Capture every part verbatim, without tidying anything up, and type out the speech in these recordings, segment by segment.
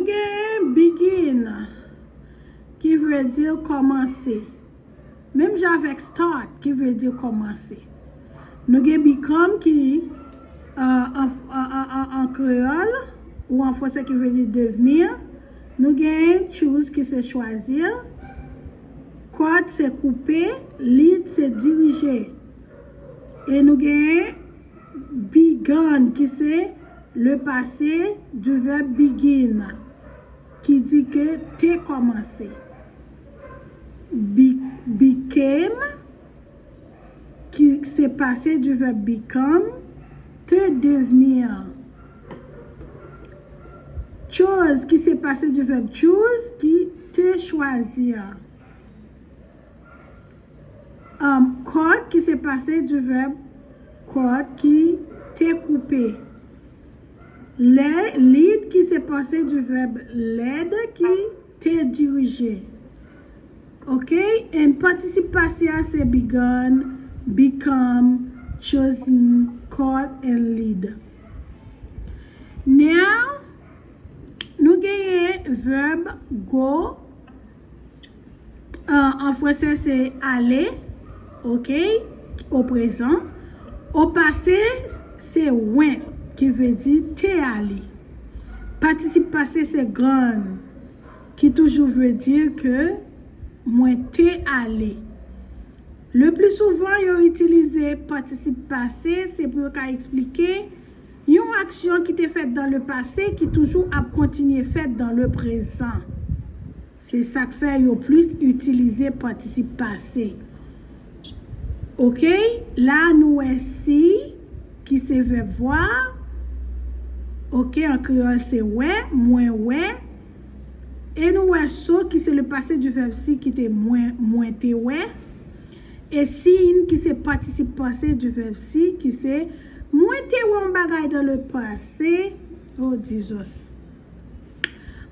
Gen begin, ki vle di kòmanse. Menm jan avèk start, ki vle di kòmanse. Nou gen become ki, euh, an, an, an, an, an kreyòl ou an fransè ki vle di devenir. Nou gen choose ki se chwazi. Cut se koupe, lead se dirije. E nou gen begun ki se le passé du verbe begin, ki di ke te kòmanse. Be-, became, ki se passé du verbe become, te devenir. Chose, ki se passé du verbe choose, ki te chwazi. Um, cut, ki se passé du verbe cut, ki te koupe. Le-, lead, ki se passé du verbe led, ki te dirije. Ok? And particip passé a se begun, become, chosen, cut, and lead. Now, nou genyen verb go. An, an fransè se aller, ok, au présent. Au passé se went, ki vle di te ale. Particip passé se gone, ki toujou vle di ke mwen te ale. Le plus souvent yo itilize particip passé, se pou yo ka eksplike yon aksyon ki te fèt dans le passé ki toujou ap kontinye fèt dans le présent. Se sa k fè yo plis itilize particip passé. Ok, la nou wè see, ki se verb voir. Ok, an kreyòl se wè, mwen wè. E nou wè saw, ki se le passé du verbe see, ki te mwen, mwen te wè. E seen, ki se particip passé du verbe see, ki se mwen te wè yon bagay dans le passé. Oh, Jesus.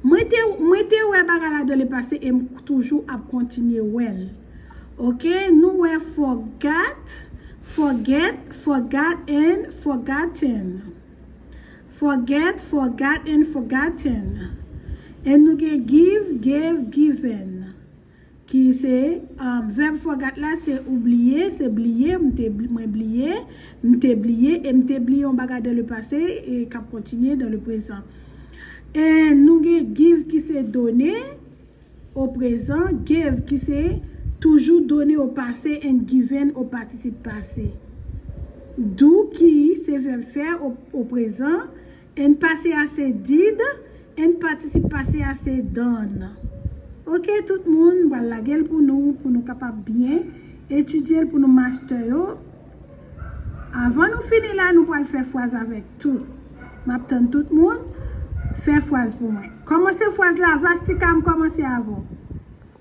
Mwen te, mwen te wè bagay la dans le passé e m toujou ap kontinye wè l. Ok, nou wè forgot, forget, forgot and forgotten. Forget, forgot and forgotten. E nou gen give, gave, given. Ki se, um, verb forgot la, se oubliye, se bliye, m te bli-, mwen bliye, m te bliye, e m te bliye yon bagay dans le passé, e k ap kontinye dans le présent. E nou gen give ki se done, au présent, gave ki se toujou done au passé, and given au participe passé. Do ki se verb faire au, au présent, and passé a se did, and participe passé a se done. Ok, tout moun, m pral lage l pou nou, pou nou kapab byen etidye l pou nou master yo. Avan nou fini la, nou pral fè fraz avèk tou. M ap tann tout moun fè fraz pou mwen. Kòmanse fraz la, Vastika, m kòmanse avè w.